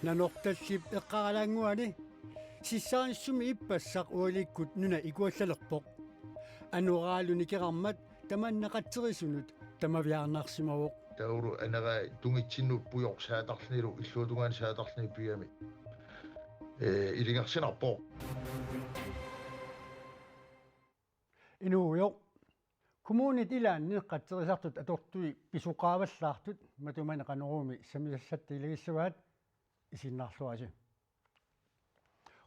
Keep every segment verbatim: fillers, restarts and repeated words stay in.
Nanortallip eqqaralaannguani sissarissumi ippassaq ualikkut nuna ikuallalerpoq. Anoraalu nikerarmat tamanna qatserisunut tamaviaarnarsimavoq. Taavalu anera tungitsinnut pujoq saatarlunilu illuatungaani saatarluni pigami. Ee, ilungersunarpoq. Inuugujoq. Kommunit ilaanni qatserisartut atortui pisoqaavallaartut matumani Qanoruumi sammisassatta ilagissavaat, isiginnaarluarisi.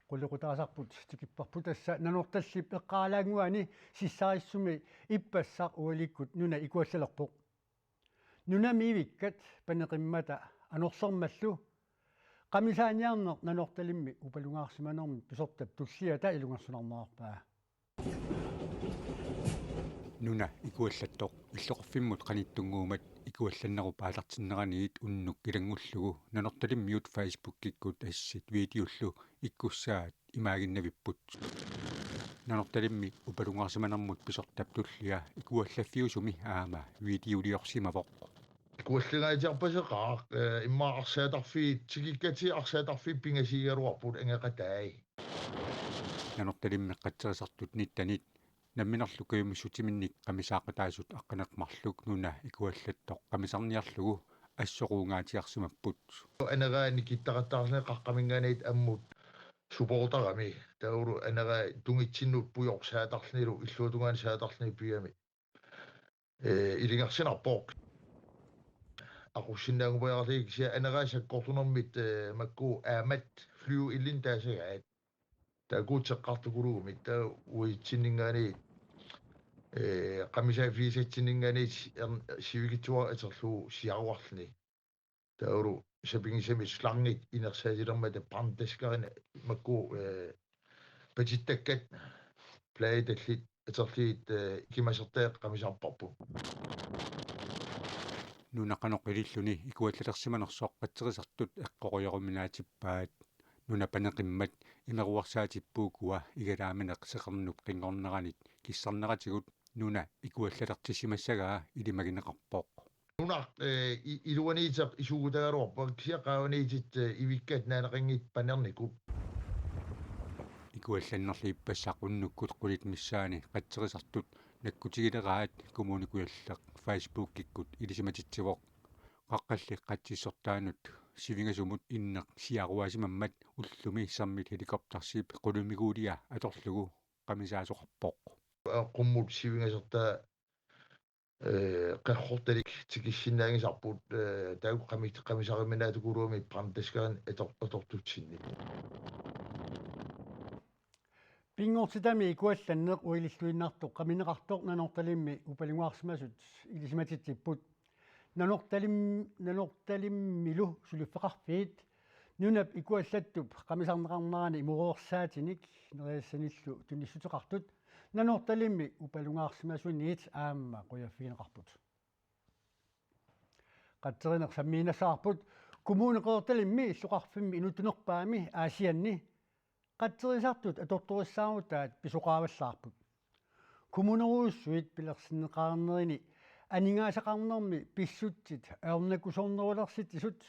Qulequtaasarput tikipparput. Tassa Nanortallip eqqaralaannguani sissarissumi ippassaq ualikkut nuna ikuallalerpoq. Nunami ivikkat paneqimmata anorsermallu qamisaaniarneq Nanortalimmi upalungaarsimanermut pisortap tulliata ilungersunarnerarpaa. Nuna ikuallattoq illoqarfimmut qanittunnguummat ikuallannerup aallartinneraniit unnuk ilanngullugu Nanortalimmiut Facebookikkut assit videollu ikkussaat imaaginnavipput. Nanortalimmi upalungaarsimanermut pisortap tullia ikuallaffiusumi aamma videoliorsimavoq. Ikuallangaatsiarpaseqaaq, ee, immaqa arsaatarfiit, tikikkatit arsaatarfiit pingasuugaluarput angeqatai. Nanortalimmi qatserisartut nittenit namminerlu kajumissutsiminnik qamisaaqataasut aqqaneq-marluk nuna ikuallattoq qamisarniarlugu assoruungaatsiarsimapput. Anera nikittaqattaarluni qaqqaminngaanniit ammut supportarami. Taavalu anera tungitsinnut pujoq saatarlunilu illuatungaani saatarluni pigami. Ee, ilungersunarpoq. Aqussinnaanngupajaralugu kisianni anera sakkortunermit, ee, makku aamma flyve-illit taasagaat. Taakku teqqartukuluummata taava uatsinninngaanniit, ee, qamisaaffigisatsinninngaanniit si-, ern-, sivikitsuaraq atorlugu siaruarluni. Taavalu sapinngisamik slangit inersaatilermata brandtaskerinik makku, ee, patittakkat pladetallit atorlugit, ee, ikimasertai qamisarparput. Nuna qanoq ililluni ikuallalersimanersoq qatserisartut eqqoriaruminaatsippaat. Nuna paneqimmat imeruersaatip puukua igalaamineq seqernup qinngorneranit kissarneratigut nuna ikuallalertissimassagaa ilimagineqarpoq. Nunaq, ee, i-, iluaniittoq isuutagaluarpoq, kisianni qaavaniittut, ee, ivikkat naaneqanngitsut panernikuupput. Ikuallannerli ippassaq unnukkut qulit missaanni qatserisartut nakkutigileraat Kommune Kujalleq Facebookikkut ilisimatitsivoq. Qaqqalli qatsissortaanut sivingasumut inneq siaruaasimammat ullumi sermit helikoptersip qulumiguulia atorlugu qamisaasoqarpoq. Qummut sivingasortaa, ee, qerrortalik tikissinnaanngisarput, ee, taakku qami-, qamisariminaatukuluummata brandtaskerinik ator-, atortutsinnik. Pinngortitami ikuallanneq uililluinnartoq qamineqartoq Nanortalimmi upalungaarsimasut ilisimatitsipput. Nanortalim-, Nanortalimmilu suliffeqarfiit nunap ikuallattup qamisarneqarnerani imeruersaatinik neriassanillu tunissuteqartut Nanortalimmi upalungaarsimasuniit aamma qujaffigineqarput. Qatserineq sammiinnassavarput. Kommune Qeqertalimmi illoqarfimmi inuttut nerpaami Aasianni qatserisartut atortorissaarutaat pisoqaavallaarput. Kommunerujussuit pilersinneqarnerini aningaasaqarnermi pissutsit ajornakusoornerulersitsisut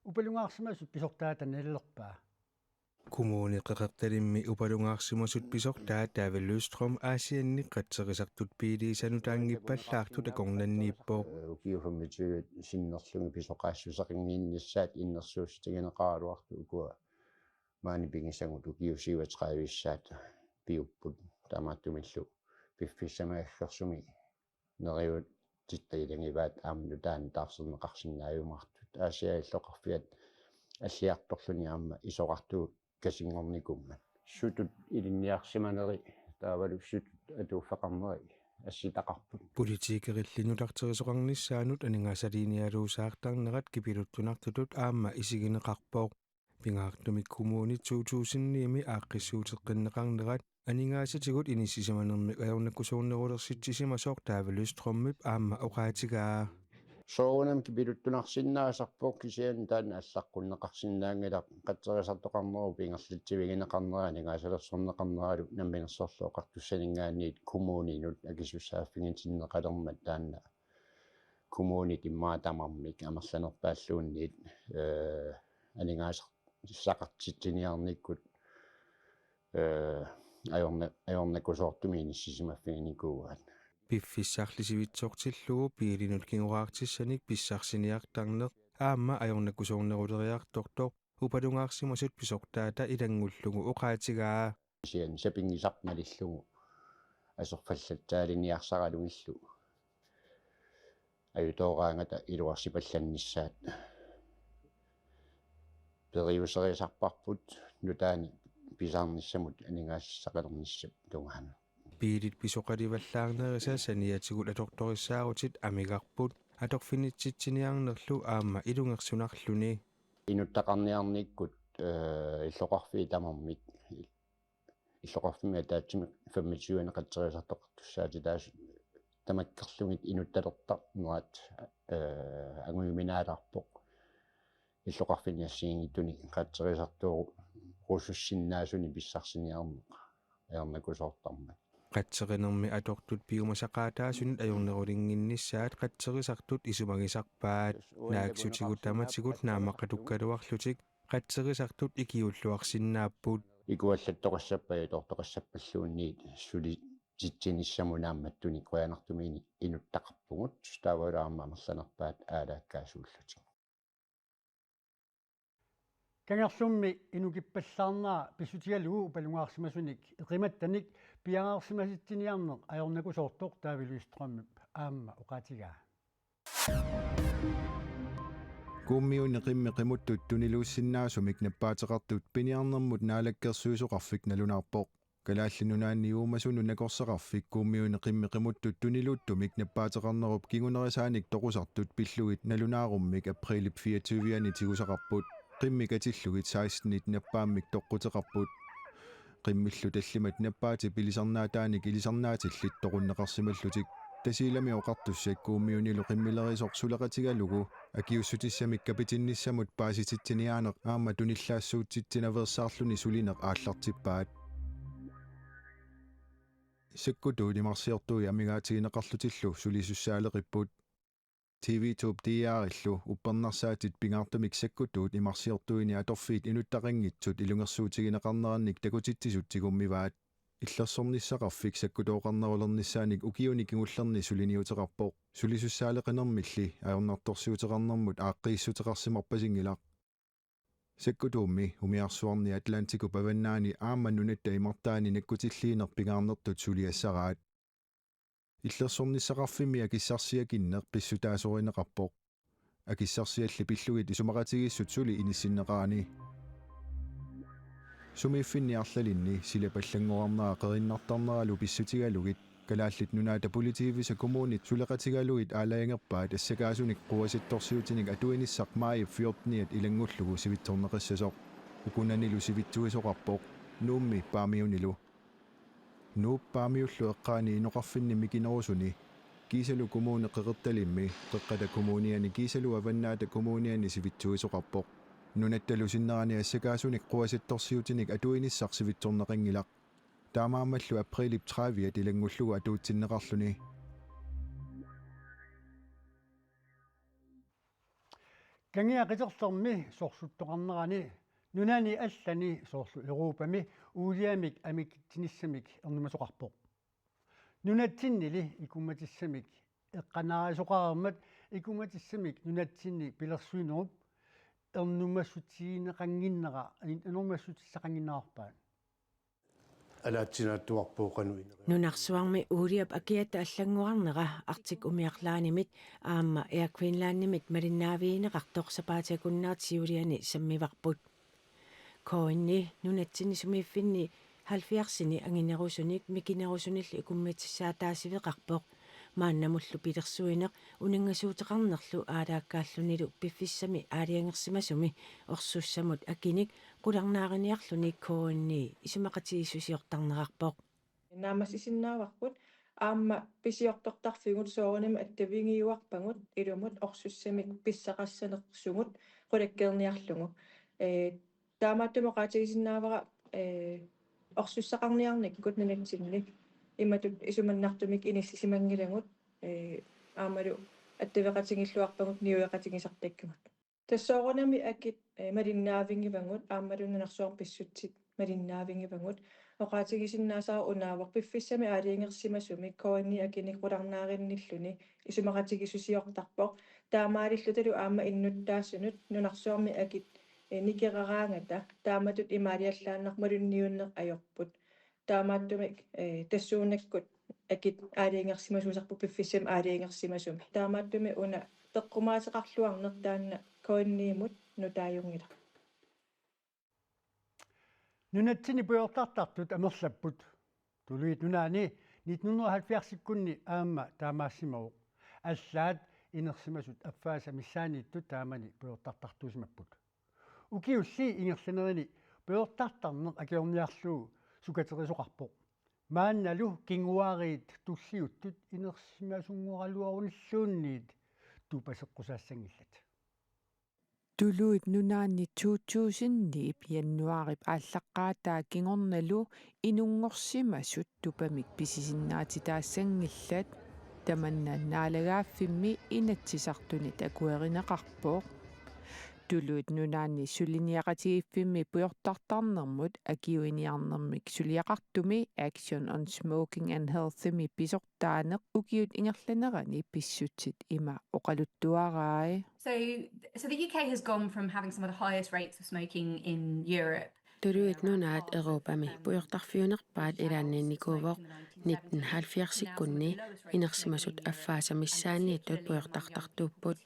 upalungaarsimasut pisortaata nalilerpaa. Kommune Qeqertalimmi upalungaarsimasut pisortaat David Løvstrøm Aasianni qatserisartut piiliisanut anngippallaartut akornanniippoq. Ukiut femogtyve sinnerlugit pisoqaassuseqannginnissaat innersuussutigineqaraluartut ukua maani pigisagut ukiut syvogtredivissaat piupput, taamaattumillu piffissami aggersumi neriuutitalilagivaat aamma nutaamik taarserneqarsinnaajumaartut. Aasiaat illoqarfiat alliartorluni aamma isorartukasinngornikummat. Sutut ilinniarsimaneri taavalu sutut atuuffeqarneri assitaqarput. Politikerilli nutarterisoqarnissaannut aningaasaliinialuusaartarnerat kipiluttunartutut aamma isigineqarpoq. Pingaartumik kommunit to tusind ni-mi aaqqissuuteqqinneqarnerat aningaasatigut inissisimanermik ajornakusoornerulersitsisimasoq David Løvstrømip aamma oqaatigaa. Soorunami kipiluttunarsinnaasarpoq, kisianni taanna allaqqunneqarsinnaanngilaq, qatserisartoqarnerup ingerlatsivigineqarnera aningaasalersorneqarneralu Namminersorlutik Oqartussaninngaanniit kommuninut akisussaaffigitinneqalermat taanna kommunit immaqa tamarmik amerlanerpaalluunniit, ee, aningaasar- Saqartitsiniarnikkut, ee, ajorna-, ajornakusoortumik inissisimaffiginikuuaat. Piffissarli sivitsortillugu biilinut kingoraartissanik pissarsiniartarneq aamma ajornakusoorneruleriartortoq upalungaarsimasut pisortaata ilanngullugu oqaatigaa. Kisianni sapinngisaq malillugu aserfallatsaaliiniarsaralugillu ajutooraangata iluarsipallannissaat periuserisarparput nutaanik pisarnissamut aningaasaqalernissap tungaanut. Biilit pisoqalivallaarnerisa saniatigut atortorissaarutit amigarput atorfinitsitsiniarnerlu aamma ilungersunarluni. Inuttaqarniarnikkut, ee, illoqarfiit tamarmik, illoqarfimmi ataatsimik femogtyve qatserisartoqartussaatitaasut tamakkerlugit inuttalertarnerat, ee, angujuminaalaarpoq. Illoqarfinni assigiinngitsunik qatserisartoorussussinnaasunik pissarsiniarneq ajornakusoortarmat. Qatserinermi atortut piumasaqaataasunit ajornerulinnginnissaat qatserisartut isumagisarpaat. Naatsutigut tamatigut naammaqqatukkaluarlutik qatserisartut ikiuulluarsinnaapput. Ikuallattoqassappat ajutoortoqassappalluunniit sulitsitsinissamut naammattunik qujanartumik inuttaqarpugut, taavalu aamma amerlanerpaat aalaakkaasuullutik. Kangerlummi inukippallaarnera pissutigalugu upalungaarsimasunik eqimattanik piareersimasitsiniarneq ajornakusoortoq David Lystrømip aamma oqaatigaa. Kuummiuni qimmit qimuttut tuniluussinnaasumik nappaateqartut piniarnermut Naalakkersuisoqarfik nalunaarpoq. Kalaallit Nunaanni uumasunut nakorsaqarfik Kuummiuni qimmit qimuttut tuniluuttumik nappaateqarnerup kingunerisaanik toqusartut pillugit nalunaarummik aprilip fireogtyve-ani tigusaqarput. Qimmit katillugit sekstenit nappaammik toqquteqarput. Qimmillu tallimat nappaatip ilisarnaataanik ilisarnaatillit toqunneqarsimallutik. Tasiilami oqartussat Kuummiunilu qimmilerisoq suleqatigalugu akiuussutissamik kapitinnissamut paasititsiniaaneq aamma tunillaassuutsitsinaveersaarluni sulineq aallartippaat. Sakkutuut imarsiortui amigaatigineqarlutillu sulisussaaleqipput. T V to-p D R-illu uppernarsaatit pingaartumik sakkutuut imarsiortuini atorfiit inuttaqanngitsut ilungersuutigineqarnerannik takutitsisut tigummivaat. Illersornissaqarfik sakkutooqarnerulernissaanik ukiuni kingullerni suliniuteqarpoq. Sulisussaaleqinermilli ajornartorsiuteqarnermut aaqqiissuteqarsimarpasinngilaq. Sakkutuummi umiarsuarni Atlantikup avannaani aamma nunatta imartaani nakkutilliineq pingaarnertut suliassaraat. Illersornissaqarfimmi akissarsiakinneq pissutaasorineqarpoq. Akissarsialli pillugit isumaqatigiissut suli inissinneqarani. Sumiiffinni arlalinni silap allanngorarnera qerinnartarneralu pissutigalugit Kalaallit Nunaata Politiivisa Kommunit suleqatigalugit aalajangerpaat assakaasunik quasittorsiutinik atuinissaq maajip fjorteniat ilanngullugu sivitsorneqassasoq. Ukunanilu sivitsuisoqarpoq, Nuummi Paamiunilu. Nuup Paamiullu eqqaani inoqarfinni mikinerusuni kiisalu Kommune Qeqertalimmi, Qeqqata Kommuniani kiisalu Avannaata Kommuniani sivitsuisoqarpoq. Nunattalu sinnerani assakaasunik quasittorsiutinik atuinissaq sivitsorneqanngilaq. Taamaammallu aprilip tredive-at ilanngullugu atuutsinneqarluni. Kangia qiterlermi sorsuttoqarnerani nunani allani soorlu Europami uuliamik amikitsinissamik ernumasoqarpoq. Nunatsinnili ikummatissamik eqqanaarisoqareermat ikummatissamik nunatsinni pilersuinerup ernumassutigineqannginnera, ernumassutissaqannginnerarpaat. Alaatsinaattuarpooq qanoq ineri-. Nunarsuarmi uuliap akiata allanngorarnera Arctic umiarlaanimit aamma Air Greenlandimit malinnaavigineqartoq sapaatip akunnerata siuliani sammivarput. K N-i nunatsinni sumiiffinni halvfjerdsini anginerusunik mikinerusunillu ikummatissaataasiveqarpoq. Maannamullu pilersuineq uninngasuuteqarnerlu aalaakkaallunilu piffissami aalajangersimasumi orsussamut akinik qularnaariniarluni K N-i isumaqatigiissusiortarnerarpoq. Naammassisinnaavarput aamma pisiortortarfigut soorunami attavigiuarpagut ilumut orsussamik pissaqassanersugut qulakkeerniarlugu. Ee, taamaattumik oqaatigisinnaavara, ee, orsussaqarniarnikkut nunatsinni imatut isumannartumik inissisimanngilagut, ee, aammalu attaveqatigiilluarpagut niueqatigisartakkagut. Tassa soorunami akit eh, malinnaavigivagut aammalu nunarsuarmi pissutsit malinnaavigivagut. Oqaatigisinnaasaat unaavoq piffissami aalajangersimasumi K N I-p akinik qularnaarinnilluni isumaqatigiissusiortarpoq. Taamaalillutalu aamma innuttaasunut nunarsuarmi akit, eh, nikeraraangata taamatut imaaliallaannaq malunniunneq ajorput. Taamaattumik, eh, tassuunakkut akit aalajangersimasuusarput piffissami aalajangersimasumi. Taamaattumik una peqqumaateqarluarneq taanna K N I-mut nutaajunngilaq. Nunatsinni pujortartartut amerlapput. Tuluit Nunaanni nitten hundrede og halvfjerds-ikkunni aamma taamaassimavoq. Allaat inersimasut affaasa missaanniittut taamani pujortartartuusimapput. Ukiulli ingerlanerini pujortartarneq akiorniarlugu sukaterisoqarpoq. Maannalu kinguaariit tulliuttut inersimasunngoraluarunilluunniit tupaseqqusaassanngillat. Tuluit Nunaanni to tusind-ip januaarip aallaqqaataa kingornalu inunngorsimasut tupamik pisisinnaatitaassanngillat. Tamanna naalagaaffimmi Inatsisartunit akuerineqarpoq. Tuluit Nunaanni suliniaqatigiiffimmi pujortartarnermut akiuiniarnermik suliaqartumi Action on Smoking and Health-imi pisortaaneq ukiut ingerlaneranni pissutsit ima oqaluttuarai. So, so the U K has gone from having some of the highest rates of smoking in Europe. Tuluit Nunaat Europami pujortarfiunerpaat ilaanniinnikuuvoq. Nitten halvfjerds-ikkunni inersimasut affaasa missaanniittut pujortartartuupput.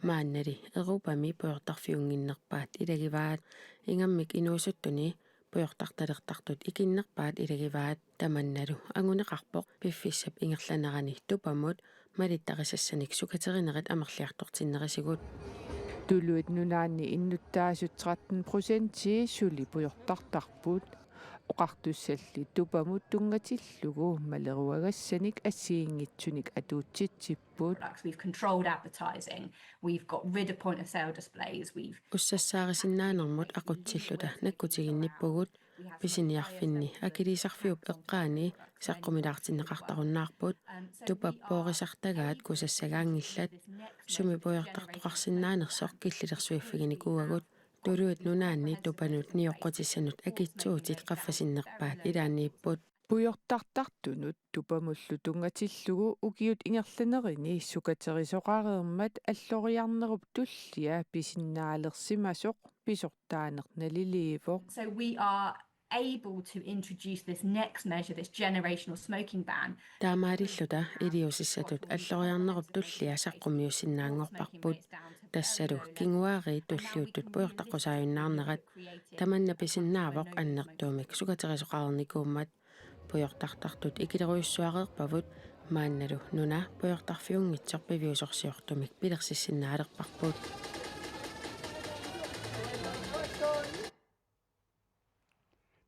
Maannali Europami pujortarfiunnginnerpaat ilagivaat. Ingammik inuusuttuni pujortartalertartut ikinnerpaat ilagivaat. Tamannalu anguneqarpoq piffissap ingerlanerani tupamut malittarisassanik sukaterinerit amerliartortinnerisigut. Tuluit Nunaanni innuttaasut tretten procenti suli pujortartarput. Oqartussalli tupamut tunngatillugu maleruagassanik assigiinngitsunik atuutsitsipput. Products. We've controlled advertising. We've got rid of point of sale displays. We've Ussassaarisinnaanermut aqutsilluta nakkutiginnippugut. Pisiniarfinni akiliisarfiup eqqaani saqqumilaartinneqartarunnaarput. Tupap poorisartagaat kusassagaanngillat. Sumi pujortartoqarsinnaanersoq killilersuiffiginikuuagut. Tuluit Nunaanni tupanut nioqqutissanut akitsuutit qaffasinnerpaat ilaanniipput. Pujortartartunut tupamullu tunngatillugu ukiut ingerlanerini sukaterisoqareermat alloriarnerup tullia pisinnaalersimasoq pisortaaneq naliliivoq. So we are able to introduce this next measure, this generational smoking ban. Taamaalilluta iliuusissatut alloriarnerup tullia saqqummiussinnaanngorparput. Tassalu kinguaariit tulliuttut pujortaqqusaajunnaarnerat. Tamanna pisinnaavoq annertuumik sukaterisoqarnikuummat. Pujortartartut ikilerujussuareerpavut maannalu nuna pujortarfiunngitsoq piviusorsiortumik pilersissinnaalerparput.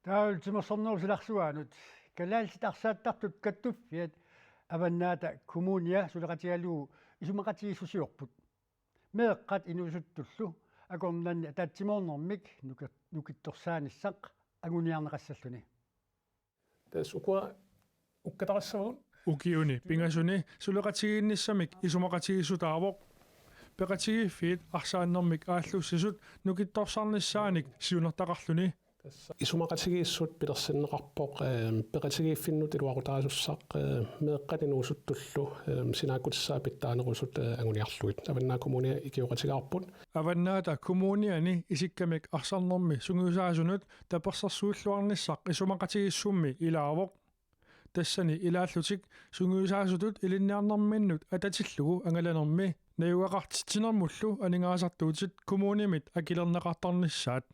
Taava timersornerup silarsuaanut kalaallit arsaattartut kattuffiat Avannaata Kommunia suleqatigalugu isumaqatigiissusiorput. Meeqqat inuusuttullu akornanni ataatsimoornermik nuki-, nukittorsaanissaq anguniarneqassalluni. Tassa ukua ukkatarissavarput. Ukiuni pingasuni suleqatigiinnissamik isumaqatigiissutaavoq. Peqatigiiffiit arsaannermik aallussisut nukittorsarnissaanik siunertaqarluni. Isumaqatigiissut pilersinneqarpoq, ehm, peqatigiiffinnut iluaqutaasussaq, ehm, meeqqat inuusuttullu, ehm, sinaakkutissaat pitsaanerusut, eh, anguniarlugit. Avannaata Kommunia ikioqatigaarput. Avannaata Kommuniani isikkamik arsarnermi sungiusaasunut tapersersuilluarnissaq isumaqatigiissummi ilaavoq. Tassani ilaallutik sungiusaasutut ilinniarnerminnut atatillugu angalanermi najugaqartitsinermullu aningaasartuutit kommunimit akilerneqartarnissaat.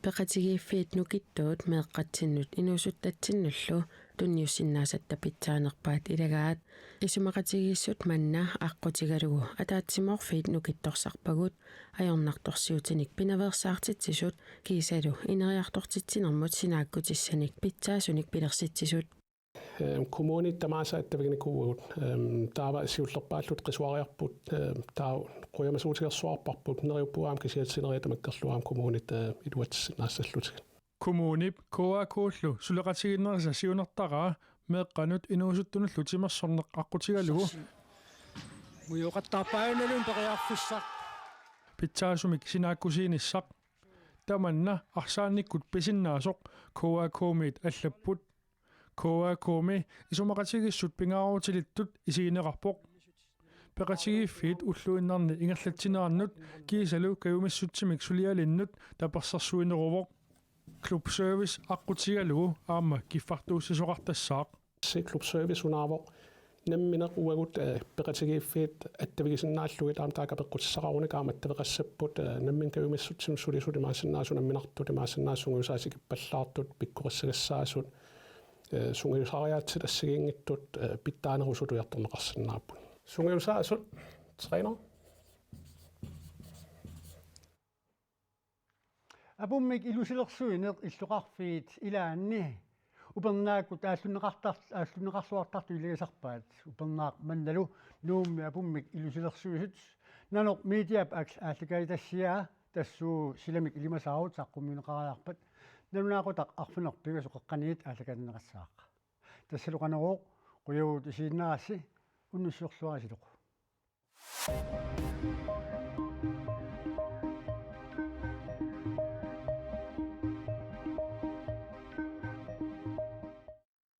Peqatigiiffiit nukittuut meeqqatsinnut inuusuttatsinnullu tunniussinnaasatta pitsaanerpaat ilagaat. Isumaqatigiissut manna aqqutigalugu ataatsimoorfiit nukittorsarpagut, ajornartorsiutinik pinaveersaartitsisut kiisalu ineriartortitsinermut sinaakkutissanik pitsaasunik pilersitsisut. Ehm, kommunit tamaasa attaviginikuuagut, ehm, taava siullerpaalluta qisuariarput, ehm, taava qujamasuutigersuarparput, neriuppunga aamma kisiat sineriak tamakkerlugu aamma kommunit, eh, iluatsissinnaassallutigit. Kommunip K A K-llu suleqatigiinnerisa siunertaraa meeqqanut inuusuttunullu timersorneq aqqutigalugu. Mujoqattaarpaajunaluunniit periarfissaq. pitsaasumik sinaakkusiinissaq. Tamanna arsaannikkut pisinnaasoq K A K-miit allapput. K A K-mi isumaqatigiissut pingaarutilittut isigineqarpoq. Peqatigiiffiit ulluinnarni ingerlatsinerannut kiisalu kajumissutsimik sulialinnut tapersersuineruvoq. Club Service aqqutigalugu aamma kiffartuussisoqartassaaq. Si Club Service unaavoq nammineq uagut, eh, peqatigiiffiit attavigisinnaallugit aamma taakku apeqqutissaqaruni aamma attaveqassapput, eh, nammineq kajumissutsimik sulisut imaassinnaasut namminartut imaassinnaasut sungiusaasut ikippallaartut pikkorissagassaasut, eh, sungiusariaatsit assigiinngitsut, eh, pitsaanerusut ujartorneqarsinnaapput. Sungiusaasut træner. Apummik ilusilersuineq illoqarfiit ilaanni upernaakkut aallunneqartar-, aallunneqarluartartut ilagisarpaat. Upernaaq mannalu Nuummi apummik ilusilersuisut Nanoq Mediap aak-, aallakaatitassiaa, tassuuna silamik ilimasaarut saqqummiunneqariarpat nalunaaqutaq arfineq-pingasoq qeqqaniit aallakaatinneqassaaq. Tassalu Qanorooq, qujavugut isiginnaarassi, unnussiorluarisilu.